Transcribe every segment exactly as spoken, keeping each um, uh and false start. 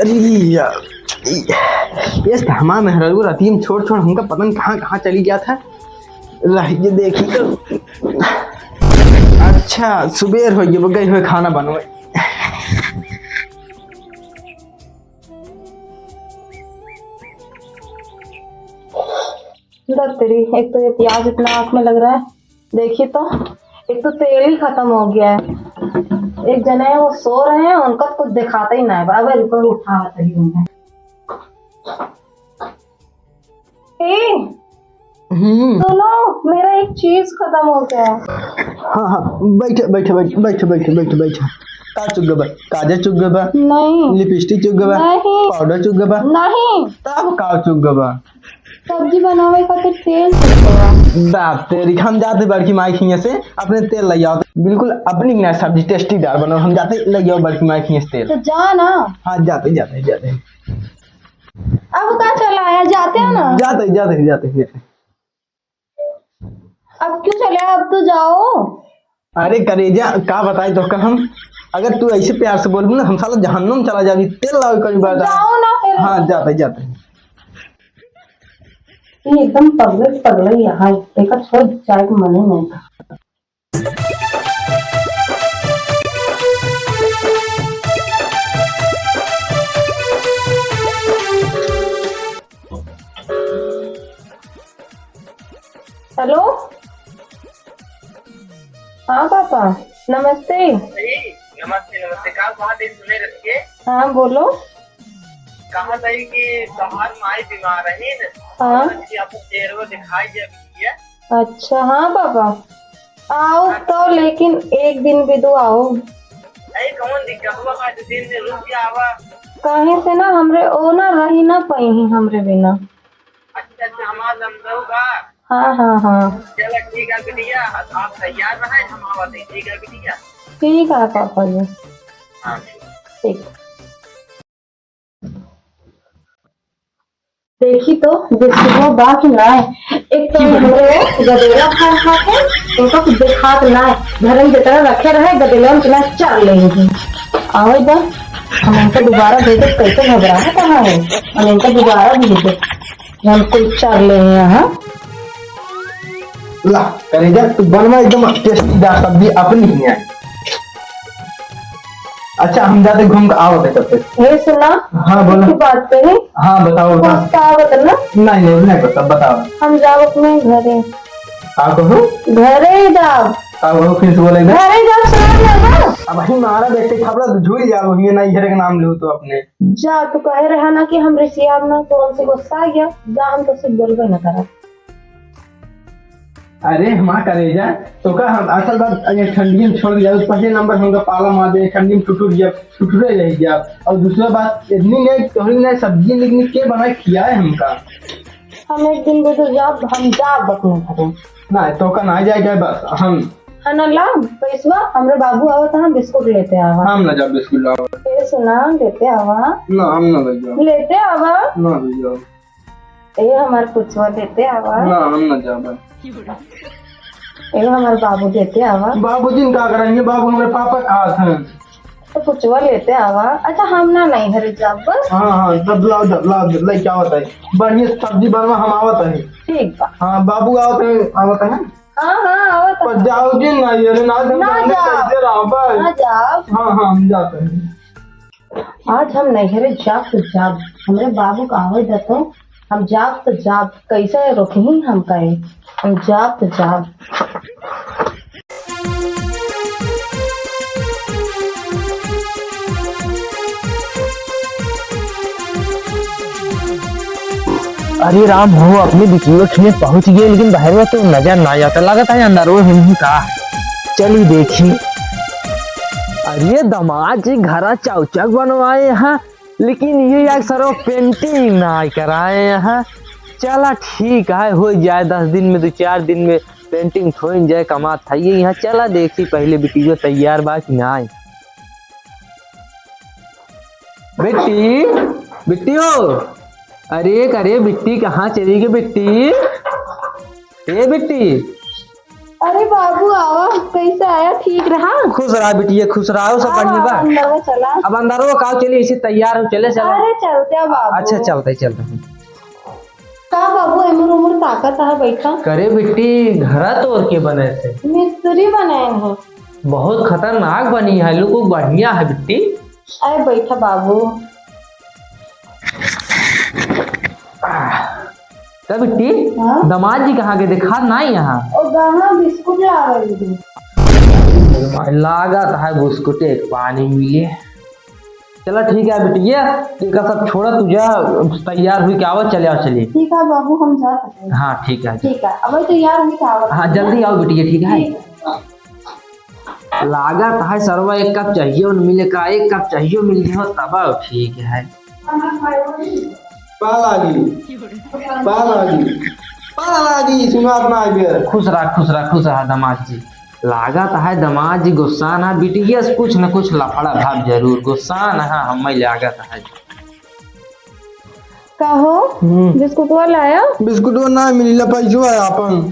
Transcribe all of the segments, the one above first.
ई यार, ई, ये तो हमार मेहरारू राती में छोड़ छोड़ हमका पता नहीं कहाँ कहाँ चली गया था। रह ये देखी तो। अच्छा, सुबेर हो गई, गई हुए खाना बनवे। दत्तरी, एक तो ये प्याज इतना आँख में लग रहा है, देखिए तो, एक तो तेल ही खत्म हो गया है। एक जने हैं, वो सो रहे हैं, उनका कुछ दिखाता ही ना है। अब रुको, उठावत ही हूँ मैं। ए, हम्म। सुनो, मेरा एक चीज खत्म हो गया है। हाँ, हाँ, बैठे, बैठे, बैठे, बैठे, बैठे, बैठे, बैठे। का चुग गबा? काजल चुग गबा? नहीं। लिपस्टिक चुग गबा? नहीं। पाउडर चुग गबा? नहीं। तब का चुग गबा? सब्जी बनावे खातिर तेल चुग गबा। बाप तेरी, हम जाते बड़की माई खिया से अपने तेल ले आओ। बिल्कुल अपनी ना सब्जी टेस्टीदार बनाओ। हम जाते ले आओ बड़की माई खिया से तेल। तो जा ना। हाँ, जाते, जाते, जाते। अब का चला है, जाते हैं ना। जाते, जाते, जाते, जाते। अब क्यों चले, अब तो जाओ। अरे करेजा, का बताई तो का हम, अगर तू ऐसे प्यार से बोलबू ना, हम साला जहन्नुम चला जाबी। तेल लाओ कई बार। जाओ ना फिर। हाँ, जाते, जाते। ये एकदम पगले पगले यहाँ, देखा छोड़ जाए के मन ही नहीं था। हेलो। हाँ पापा, नमस्ते। अरे, नमस्ते, नमस्ते। का बात है, सुने रह के? हाँ, बोलो। कहा था कि तुम्हार माई बीमार रही न? हाँ। कि आपको देर वो दिखाई दिया भी किया। अच्छा, हाँ पापा, आओ तो, लेकिन एक दिन भी दो आओ। अरे, कौन दिक्कत हुआ, आज दिन में रुक गया आवा। काहे से ना, हमरे ओ ना रही ना पाई ही हमरे बिना। अच्छा, अच्छा, हमार समझौगा। हाँ, हाँ, हाँ। चलो, ठीक है बिटिया, आप तैयार रहे, हम आवत है, ठीक है बिटिया? ठीक है पापा जी। हाँ। ठीक। देखी तो बिस्कुटवा बा कि नाय। एक तो हमरे गदेला खा खा के उनका कुछ देखात नाय। घर में जितना रखे रहे, गदेला में चला चर लेंगे। आवे बा, हम उनका दोबारा भेजे, कैसे घबराहट है, हम उनका दोबारा भेजे। हम कुल चर ले हैं, हाँ। ला, करेजा, तू बनवा एकदम टेस्टीदार सब्जी अपनी ही है। अच्छा, हम जाते घूम के आवत है तब तक। हे सुना, हाँ, बोलो। एक बात कही। हाँ, बताओ, बताओ। कुछ कहावत ना? नहीं, नहीं, नहीं, बता, बताओ। हम जाओ अपने घरे। का कहो? घरे ही जाओ। का कहो, फिर से बोले इधर। घरे ही जाओ, सुना ना बा? अब ही मारा देखते खबला तो झूल जाओ, ये नहीं घरे का नाम लो तो अपने। जा, तू कहे रहा ना कि हम रिसियाब ना, तो हमसे गुस्सा आ गया। जा, हम तो सिर्फ बोलबे ना करा। अरे हमार करेजा, तो का हम असल बात, अरे ठंडी में छोड़ दिया, पहले नंबर हमका पाला मार दे, ठंडी में टुटुर गया, टुटुरे रह गया। और दूसरा बात, इतनी नहीं, तोहरी नहीं सब्जी लिखनी के बना खिया है हमका। हम एक दिन भी तो जाब, हम जाब अपने घरे। ना, तो का ना जाए जाए बस, हम। हाँ ना, ला पैसवा, हमरे बाबू आवत है, हम बिस्कुट लेते आवा। हम ना जाब बिस्कुट लावा। ए सुना, लेते आवा। ना, हम ना ले जाब। लेते आवा। ना ले जाब। ए हमार पुचवा देते आवा। ना, हम ना जाबे। ए हमार बाबू देते आवा। बाबूजी न का करेंगे? बाबू हमरे पापा का हाथ हैं। तो पुचवा लेते आवा। अच्छा, हम ना नहीं घरे जाब बस। हाँ, हाँ, तब लाओ, तब लाओ, तब लेके आवत है। बढ़िया सब्जी बनवा, हम आवत है। ठीक बा। हाँ, बाबू आवत है, आवत है। हाँ, हाँ, आवत है। पर जाओ जी ना, ये ना, ना जाओ। कैसे रहो बस? ना जाओ। हाँ, हाँ, हम जाते हैं। आज हम नैहरे जाब तो जाब, हमरे बाबू का आवे द तो, हम जाब तो जाब, कैसे रोकही हमका ये, हम जाब तो जाब। अरे राम हो, अपने बिटिया खिने पहुँच गए, लेकिन बाहर में तो नजर ना आता, लगता है अंदर वो हम ही का। चली देखी। अरे दामाद जी घरा चौचक बनवाए हैं, लेकिन ये यार सरो पेंटिंग ना कराए हैं। चला ठीक है, हो जाए दस दिन में, दो चार दिन में पेंटिंग हो जाए, कमात था ये यहाँ। चला देखी पहले बिटिया तैयार बा कि ना। बिट्टी, बिट्टी हो, अरे करे बिट्टी कहाँ चली गई बिट्टी? ए बिट्टी, अरे बाबू, आवा, कैसे आया? ठीक रहा? खुश रहा बिटिया, खुश रहा। और सब आवा, बढ़िया बा? आवा, अंदरवा चला। अब अंदरवा का चली, इसे तैयार हो, चले, चले। अरे चलते हैं बाबू। अच्छा, चलते, चलते। का बाबू, एमर उमर ताकत है, बैठा। करे बिट्टी, घरा तोर के बने से? मिस्त्री बने हैं। बहुत खतरनाक बनी है, लोग बढ़िया है बिट्टी। अरे बैठा बाबू। आह, का बिट्टी? हाँ? दामाद जी कहाँ के, देखात नाहीं यहाँ? ओ गहाँ बिस्कुट लावे रही। लागत है बिस्कुट एक पानी मिले। चला ठीक है बिटिया, एका सब छोड़ा, तू जा, तैयार हुई के आवा, चले आओ, चलिए। ठीक है बाबू, हम जा सकते हैं। हाँ ठीक है। ठीक है, अब तैयार हुई के आवा। हाँ जल्दी आओ बिटिया, ठीक है। ठीक है। लागत है सरवा एक कप चाहिए, उन मिले का एक कप चाहिए, मिल गयो तब ठीक है। पा लागी, पा लागी, पा लागी, सुनात ना आइबे। खुश रहा, खुश रहा, खुश रहा दामाद जी। लागत है दामाद जी गुस्सा ना, बिटिया से कुछ न कुछ लफड़ा भाव जरूर, गुस्सा ना है हमें लागत है। कहो, हम्म। बिस्कुटवा लाया? बिस्कुटवा ना मिली, ला पैसवा है आपन।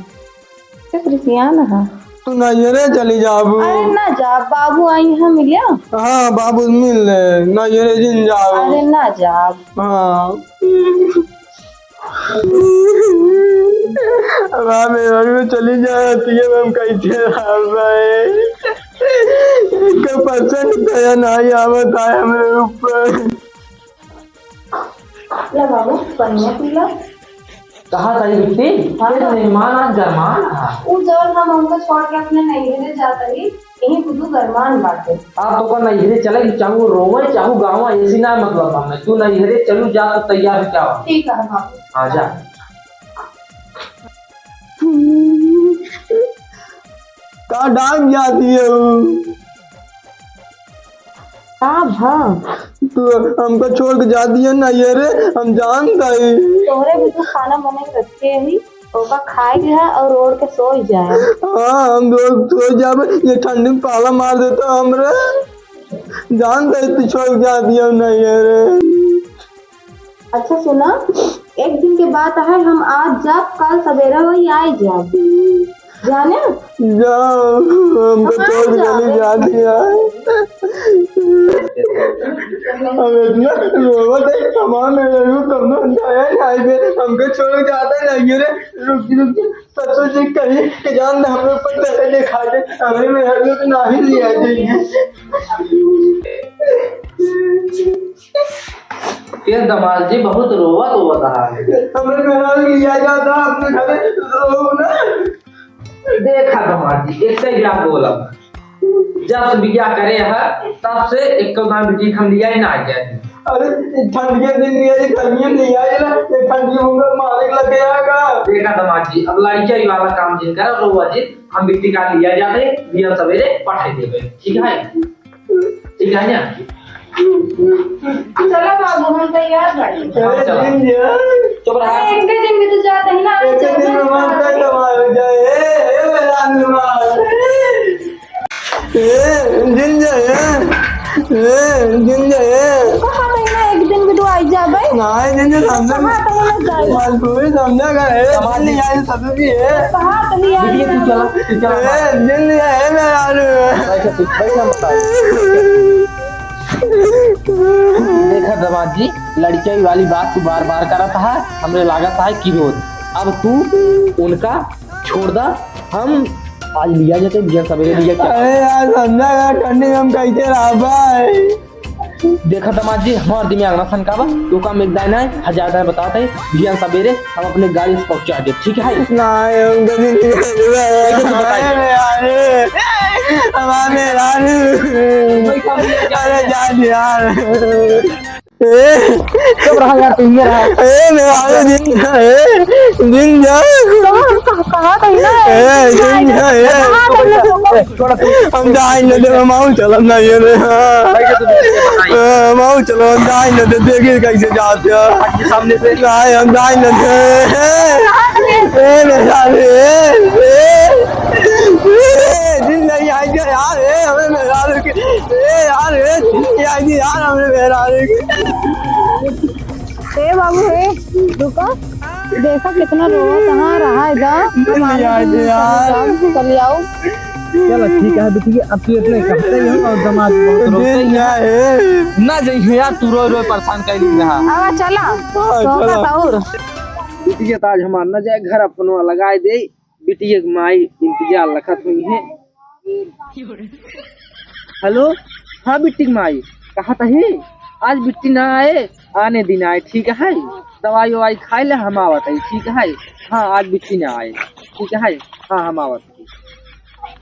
किस रिसिया ना है? तू नैहरे चली जाबू। अरे ना जा, बाबू आई यहाँ मिलिया। हाँ, बाबू मिल ले, नैहरे जिन जाबू। अरे ना जा। हाँ। अब आप मेहरारू में चली जाती है, हम कैसे रह पाए? एक परसेंट दया नहीं आवत है हमरे ऊपर। ला बाबू, पनिया पी ला। कहा तारी बिट्टी? हाँ। ये मेहमान आज गरमान है। उ जौन हम हमको छोड़ के अपने नैहरे जाता ही, यहीं कुदू गरमान बाटे। आप तो का नैहरे चले, चाहू रोवे, चाहू गावा, ऐसी ना मतलब हमें। तू नैहरे चलू जा, तो तैयार हो क्या? ठीक है बाबू। हाँ, जा। का डांग जाती है वो? का भा? तू हमका छोड़ के जाती है नैहरे, हम जानता ही। तोहरे भी तो खाना बना के रखे ही, ओका खाए लिहा और ओढ़ के सोई जाए। हाँ, हम लोग सोई जाबे, ये ठंडी में पाला मार देता हमरे। जानता ही तू छोड़ के जाती है नैहरे। अच्छा सुना, एक दिन के बात है, हम आज जाब, काल सवेरा होई आई जाब। जाने? जाओ, हमको हम छोड़ के चली जाती है। हम इतना रोवत है, हमारे मेहरारू कमनो जाए ना, हमको छोड़ के जाता नहीं रे। रुक, रुक, ससुर जी कहीं कि जान दे, हमरे ऊपर दया दिखा दे, हमरे मेहरारू के नाहीं लिया जाइए। ये दामाद जी बहुत रोवत होवत है। हमरे मेहरारू लिया जाता अपने घरे, रो ना। देखा दामाद जी, एक सही बात बोला। जब से बियाह करे है, तब से एक दान बिटिया हम लिया ही ना आए। अरे, ठंड के दिन लिया, ये गर्मी में लिया, ये ना, ये ठंड के मुंह में मालिक लग गया का? देखा दामाद जी, अब लड़किया ही वाला काम जिन करा, रोवा जी, हम बिटिया का लिया जाते, बिहान सवेरे पठाई देबे, ठीक है? ठीक है ना? चला बाबू, हम तैयार बाटी। हाँ, चला। चुप रहा। अरे, एक दिन में तो जाते ही ना, एक दिन में मार कर दबा जाए। ए, ए, मेरा हनुमान। ए, जिन जा, ए। ए, जिन जा, ए। कहा था ना, एक दिन में तो आई जा भाई। ना, जिन जा, समझा। कहा था ना, जाए। मजबूरी समझा कर, ए, जिन नहीं आई, सब भी है। कहा तो नहीं आई। दीदी, तू चला। ए, जिन लिया है मेरा आलू। बैठा, तू बैठा, मत आ। देखा दामाद जी, लड़किया वाली बात तू बार बार करत है, हमरे लागत है कि रोज। अब तू उनका छोड़ दा, हम आज लिया जाते, बिहान सवेरे लिया क्या? अरे यार, समझा यार, ठंडी में हम कैसे रह पाए? देखा दामाद जी, हमार दिमाग ना सनकावा, तो काम एक दाई ना है, हजार दाई बताते हैं, बिहान सवेरे हम अपने गाड़ी से पहुंचा दे, ठीक है? ना, हम कभी नहीं करबे। कैसे तू बताई? अरे, अरे, हमारे रानी। अरे, जान यार। ए। चुप रहा यार, तू ये रहा। ए, मेरा जिंदा है, जिंदा। कहाँ, कहाँ, कहाँ कहीं ना? ए, जिंदा है। कहाँ कहीं ना? छोड़ा तू। हम जाए न दे, हम आऊ चलम ना ये रे। हाँ। भाई, तो तुझे बताइए। हाँ, हम आऊ चलो, हम जाए न दे, देखिए कैसे जाते हैं। आज के सामने से। नहीं, हम जाए न दे। ए, मेरा रे, ए, ए, ए, जिन नहीं आएंगे यार, ए, हमें मेरा रे, ए, यार, ए, जिन नहीं आएंगे यार, हमें मेरा रे। ए बाबू, ए, रुको। देखा कितना रोवत, हाँ, रहा है जा। नहीं, नहीं, आए थे यार। चल आओ। चलो, ठीक है, बेटी, अब तू इतने कहते ही हो और दामाद बहुत रोते ही हैं। ना जाइए यार, तू रोए रोए परेशान कर ली रहा। आवा, चला। हाँ, तो चला। और बिटिया तो आज हमार न जाए, घर फोनवा लगाए दे। बिटिया के माई इंतजार लखत हुई है। हेलो, हाँ बिट्टी के माई, कहा तही? आज बिट्टी ना आए, आने दिन आए, ठीक है? दवाई ववाई खाए ले, हम आवत है, ठीक है? हाँ, आज बिट्टी ना आए, ठीक है? हाँ, हम आवत है।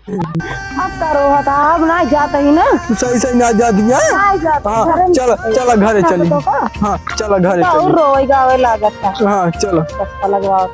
अब का रोवत है, अब ना जात ही ना। सही सही ना जात ही, हाँ? ना जात, हाँ, घरे में चला, चला घरे ना चली। तो का? हाँ, चला घरे तो और चली। रोवे गावे लागत है। हाँ, चला। चस्का लगवाओ।